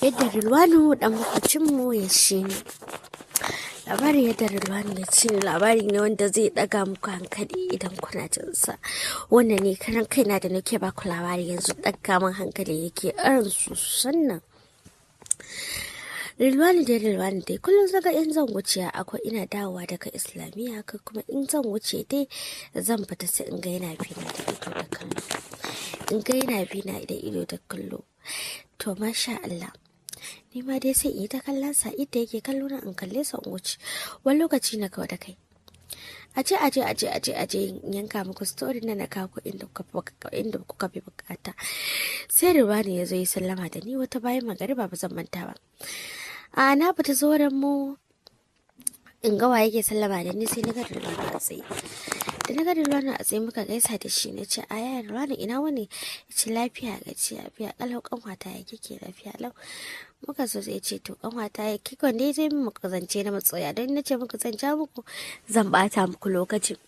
Yadda Rilwanu dan makwabcinmu ya ci ni. Labarin yadda Rilwanu ya ci ni labari ne wanda zai daga muku hankali idan kuna jin sa. Wannan ne karan kaina da nake baku labari yanzu daga min hankali yake irin sosan nan. Rilwanu dai, Rilwanu dai, kullum zaga in zan wuce akwai ina dawowa daga Islamiyya haka, kuma in zan wuce dai zan fita, sai in ga yana bina da ido da kallo. In ga yana bina da ido da kallo. To, masha Allah. Ni ma dai sai in yi ta kallon sa idda yake kallo na, in kalle sa in wuce. Wani lokaci na kawai da kai. Aje, aje, aje, aje, aje, yanka muku story na, na kawo inda kuka fi bukata. Sai Rilwanu ya zo yi sallama da ni wata bayan magariba, ba zan manta ba. A na fita zoren mu in ga wa yake sallama da ni, sai na ga Rilwanu a tsaye. Da na ga Rilwanu a tsaye, muka gaisa da shi, na ce, "A yaya Rilwanu, ina wani?" Ya ce, "Lafiya gaci, lafiya kalau kanwata, ya kike?" "Lafiya lau." Muka so sai ce, "To kanwata, ya kike?" Dai sai muka zance na matsoya, don na ce muku zan ja muku, zan bata muku lokacin.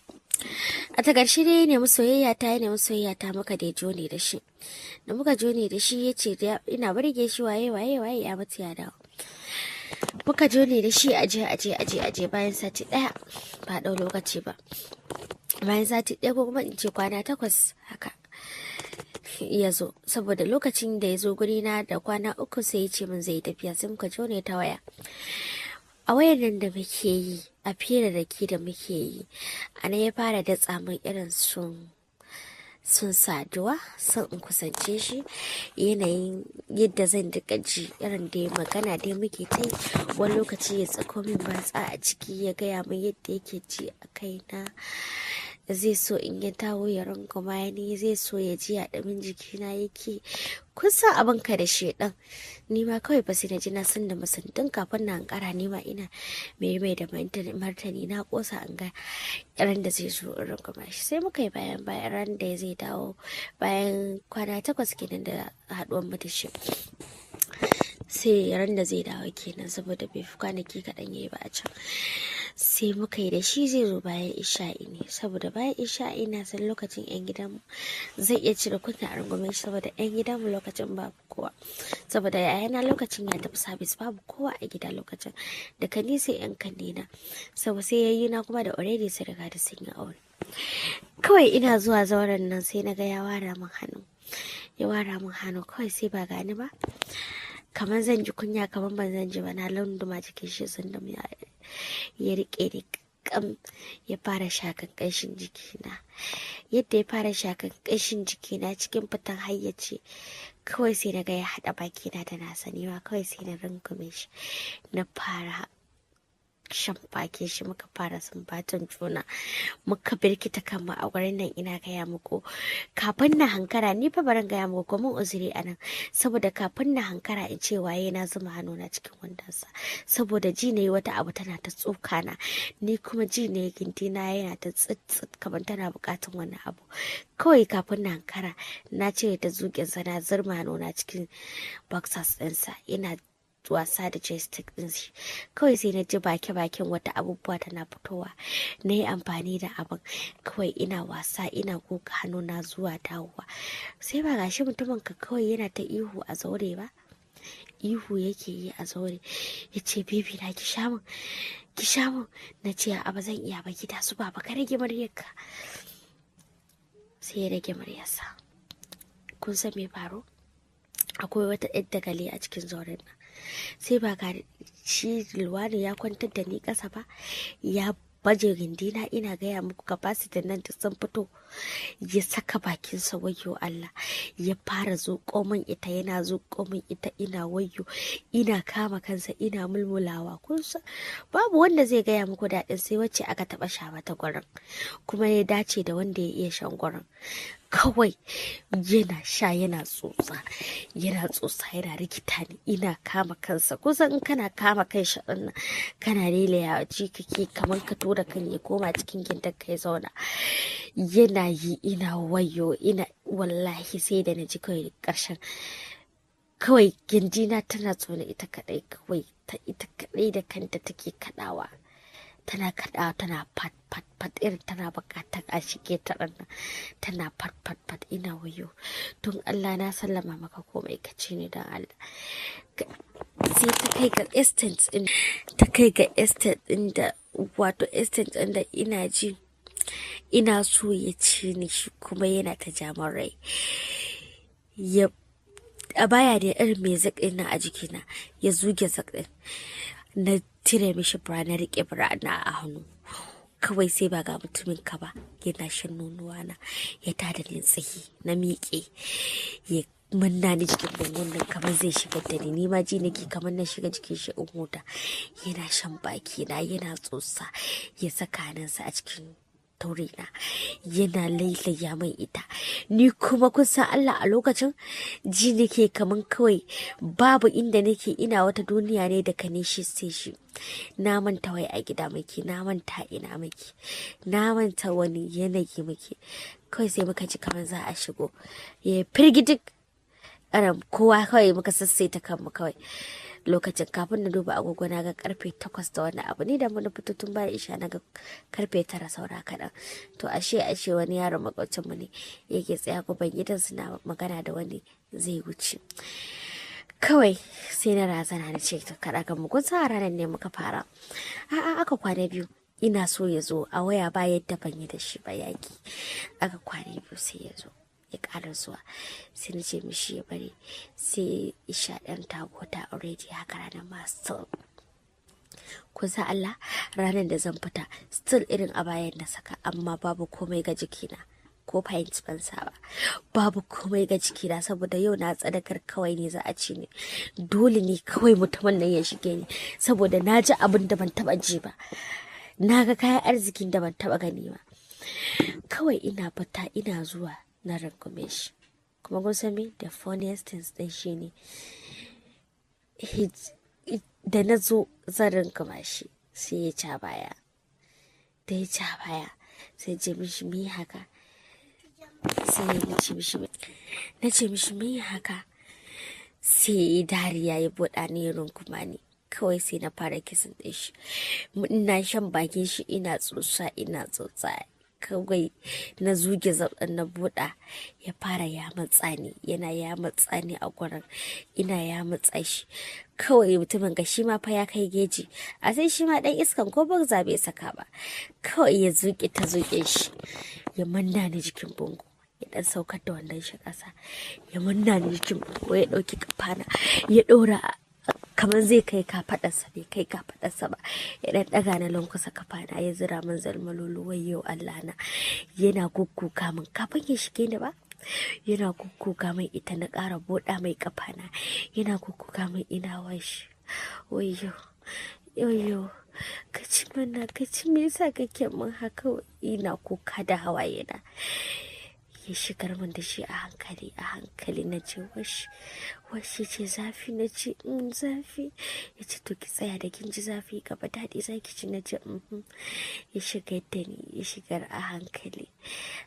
A ta ƙarshe dai ya nemi soyayya ta, ya nemi soyayya ta, muka dai jone da shi. Da muka jone da shi, ya ce ina burge shi, waye waye waye, ya mutu ya dawo. Muka jone da shi, aje, aje, aje, aje, bayan sati ɗaya, ba ɗau lokaci ba, bayan sati ɗaya ko kuma in ce kwana 8 haka ya zo. Saboda lokacin da ya zo guri na da kwana 3, sai ya ce min zai tafiya, sai muka jone ta waya. A wayar nan da muke yi, a fira da ke da muke yi, a nan ya fara datsa min irin sun saduwa, son in kusance shi, yanayin yadda zan dinga ji, irin dai magana dai muke ta yi. Wani lokaci ya tsako min batsa a ciki, ya gaya min yadda yake ji a kaina, zai so in ya dawo ya runguma ni, zai so ya ji a ɗumin jikina yake. Kun san abin ka da shedan. Ni ma kawai fa sai na ji na san da masantun kafin na hankara, ni ma ina mai mai da martani, na kosa an ga ran da zai zo in runguma shi. Sai muka yi bayan ran da zai dawo, bayan kwana 8 kenan da haɗuwar mu da shi, sai ran da zai dawo kenan, saboda bai fi kwanaki kaɗan yayi ba a can. Sai muka yi da shi zai zo bayan isha'i ne, saboda bayan isha'i na san lokacin yan gidanmu zai iya cire kunya a rungume shi, saboda yan gidanmu lokacin babu kowa, saboda yayana lokacin ya tafi sabis, babu kowa a gida lokacin da ni sai yan kannena, saboda sai yayyuna kuma da already sai riga da sun yi aure. Kawai ina zuwa zauren nan, sai na ga ya wara min hannu, ya wara min hannu. Kawai sai ba gani ba, kamar zan ji kunya, kamar ban zan ji ba, na lunduma jikin shi sandam, ya rike ni kam, ya fara shakan ƙanshin jikina. Yadda ya fara shakan ƙanshin jikina cikin fitan hayyaci, kawai sai na ga ya haɗa bakina da nasa. Niwa kawai sai na rungume shi, na fara shan bakin shi, muka fara sumbatun juna, muka birkita kanmu a wurin nan. Ina gaya muku, kafin na hankara, ni fa baran gaya muku ko mun uzuri a nan, saboda kafin na hankara in ce waye, na zuma hannuna cikin wandonsa, saboda ji ne wata abu tana ta tsoka na, ni kuma ji ne gindina yana ta tsit kamar tana bukatan wani abu. Kawai kafin na hankara, na cire ta zuƙinsa, na zurma hannuna cikin boxers ɗinsa, ina wasa da joystick din shi. Kawai sai na ji baki bakin wata abubuwa tana fitowa. Na yi amfani da abin, kawai ina wasa, ina goga hannuna zuwa dawowa, sai ba gashi mutumin ka kawai yana ta ihu a zaure ba. Ihu yake yi a zaure, ya ce, "Baby na, ki sha min, ki sha min." Na ce, "A ba zan iya ba, gida su ba ka rage muryarka." Sai ya rage muryarsa. Kun san me faru? Akwai wata ɗan dagali a cikin zauren nan, sai ba ga shi Luwani ya kwantar da ni ƙasa ba, ya baje gindina. Ina gaya muku, capacity nan da sun fito, ya saka bakinsa, wayo Allah, ya fara zuƙo min ita, yana zuƙo min ita, ina wayo, ina kama kansa, ina mulmulawa. Kun san babu wanda zai gaya muku daɗin sai wacce aka taɓa sha mata gurin, kuma ya dace da wanda ya iya shan gurin. Kawai yana sha, yana tsotsa, yana tsotsa, yana rikita ni, ina kama kansa. Kusan in kana kama kan shi ɗin kana lelaya, ji kake kamar ka tura kan ya koma cikin gindin ka ya zauna. Yana yi, ina wayo, ina wallahi sai da na ji kawai ƙarshen kawai gindina tana tsone ita kadai, kawai ta ita kadai da kanta take kadawa. Tana kaɗawa tana fat fat fat, irin tana buƙatar a shige ta ɗan, tana fat fat fat. Ina wayo, don Allah na sallama maka komai, ka ci ni don Allah. Sai ta kai ga extent din, ta kai ga extent din da, wato extent din da ina ji ina so ya ci ni, shi kuma yana ta jaman rai. Ya a baya da irin mai zaƙin na a jikina, ya zuge zaƙin, na cire mishi bra, na riƙe bra na a hannu. Kawai sai ba ga mutumin ka ba yana shan nonuwa na, ya tada ni tsaye, na miƙe, ya manna ni jikin bangon nan kamar zai shigar da ni. Ni ma ji nake kamar na shiga jikin shi in huta. Yana shan baki na, yana tsotsa, ya saka hannunsa a cikin taurina, yana lailaya mai ita. Ni kuma kusan Allah a lokacin ji nake kaman kawai babu inda nake, ina wata duniya ne da kane shi sai shi. Na manta wai a gida muke, na manta ina muke, na manta wani yanayi muke. Kawai sai muka ji kamar za a shigo, ya firgidik kowa, kawai muka sassaita kanmu. Kawai lokacin kafin na duba agogo na ga karfe 8 da wani abu. Ni da mun fito tun bayan isha, na ga karfe 9 saura kaɗan. To ashe wani yaron makwabcin mu ne yake tsaya gaban gidan suna magana da wani zai wuce. Kawai sai na razana, na ce to kaɗa kan mu. Kun san a ranar ne muka fara. A'a, aka kwana biyu ina so ya zo a waya, ba yadda ban yi da shi ba, yaki. Aka kwana biyu sai ya zo, ya ƙara zuwa. Sai na ce mishi ya bari sai isha ɗan tagota already. Haka ranar ma still, kusa Allah, ranar da zan fita still irin a bayan na saka, amma babu komai ga jikina, ko pant ban sa ba, babu komai ga jikina, saboda yau na tsadakar kawai ne za a ci ni. Dole ne kawai mutumin nan ya shige ni, saboda na ji abin da ban taba ji ba, na ga kayan arzikin da ban taba gani ba. Kawai ina fita, ina zuwa na rungume shi. Kuma kun san me the funniest things din shine, da na zo zan runguma shi sai ya ca baya. Da ya ca baya sai ce mishi, "Me haka?" Sai ya ce mishi, na ce mishi, "Me haka?" Sai dariya, ya buɗa ni, ya runguma ni. Kawai sai na fara kissing ɗin shi, ina shan bakin shi, ina tsotsa, ina tsotsa. Kawai na zuge zaɓen, na buɗa, ya fara ya matsa ni, yana ya matsa ni a gurin, ina ya matsa shi. Kawai mutumin ga shi ma fa ya kai geji, a sai shi ma ɗan iskan ko boxer bai saka ba. Kawai ya zuƙe ta zuƙe shi, ya manna ni jikin bango, ya dan saukar da wannan shi ƙasa, ya manna ni jikin bango, ya ɗauki kafana ya ɗora kamar zai kai kafaɗarsa, bai kai kafaɗarsa ba, ya ɗan ɗaga na lankwasa kafana, ya zira min zalmalolo. Wayyo Allah na! Yana gugguga min kafin ya shige ni ba, yana gugguga min ita, na ƙara buɗa mai kafana, yana gugguga min, ina washi, wayyo, wayyo, ka ci mana, ka ci, me yasa kake min haka? Ina kuka da hawaye na. Ya shigar min da shi a hankali a hankali. Na ce wash wash. Ce zafi. Na ce zafi. Ya ce to ki tsaya, da kin ji zafi gaba daɗi zaki ci. Na ce ya shigar da ni, ya shigar a hankali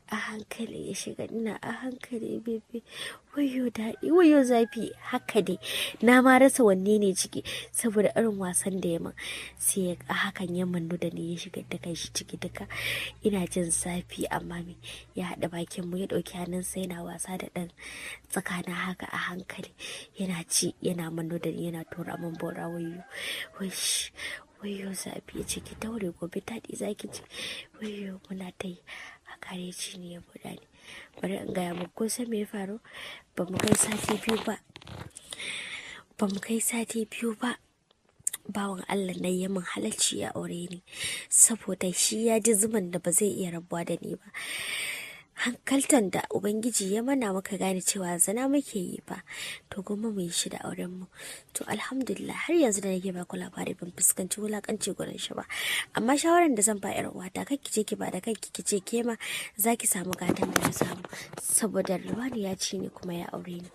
a hankali, ya shiga ina a hankali. Baby, wayo daɗi, wayo zafi. Haka dai na ma rasa wanne ne ciki saboda irin wasan da ya min. Sai a hakan ya mannu da ni, ya shigar da kai shi ciki duka. Ina jin zafi, amma me ya haɗa bakin mu, ya ɗauki hannunsa yana wasa da ɗan tsakanin haka a hankali, yana ci, yana manno da ni, yana tura min bora. Wayo, wash, wayo zafi. Ya ce ki daure, gobe daɗi zaki ci. Wayo, muna ta yi a kare ci ne, ya buɗa ni. Bari in gaya muku, ko san me ya faru? Ba mu kai sati biyu ba, ba mu kai sati biyu ba, bawan Allah na yi min halarci, ya aure ni, saboda shi ya ji zuman da ba zai iya rabuwa da ni ba. Hankaltan da Ubangiji ya mana, muka gane cewa zina muke yi ba, to goma mu yi shi da auren mu. To alhamdulillah, har yanzu da nake baku labari ban fuskanci wulakanci gurin shi ba. Amma shawaran da zan ba yar uwata, kar ki je ki ba da kanki, ki ce ke ma zaki samu gatan da na samu, saboda Rilwanu ya ci ni kuma ya aure ni,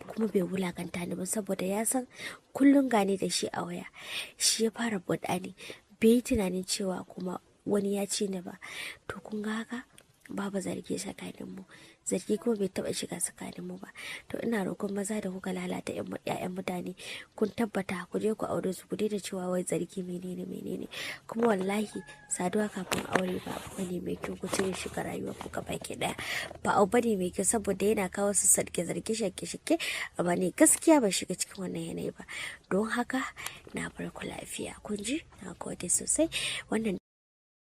kuma bai wulakanta ni ba, saboda ya san kullum gane da shi a waya. Shi ya fara buɗa ni, bai yi tunanin cewa kuma wani ya ci ni ba. To kun ga haka babu zargi tsakaninmu. Zargi kuma bai taba shiga tsakanin mu ba. To ina roƙon maza da kuka lalata ƴaƴan mutane, kun tabbata ku je ku aure su, ku daina cewa wai zargi menene menene. Kuma wallahi saduwa kafin aure ba abu bane mai kyau. Ku cire shi ga rayuwar ku gabaki daya. Ba abu bane mai kyau, saboda yana kawo su sarke zarge, shake shake. Amma ni gaskiya ban shiga cikin wannan yanayi ba. Don haka na bar ku lafiya, kun ji? Na gode sosai. Wannan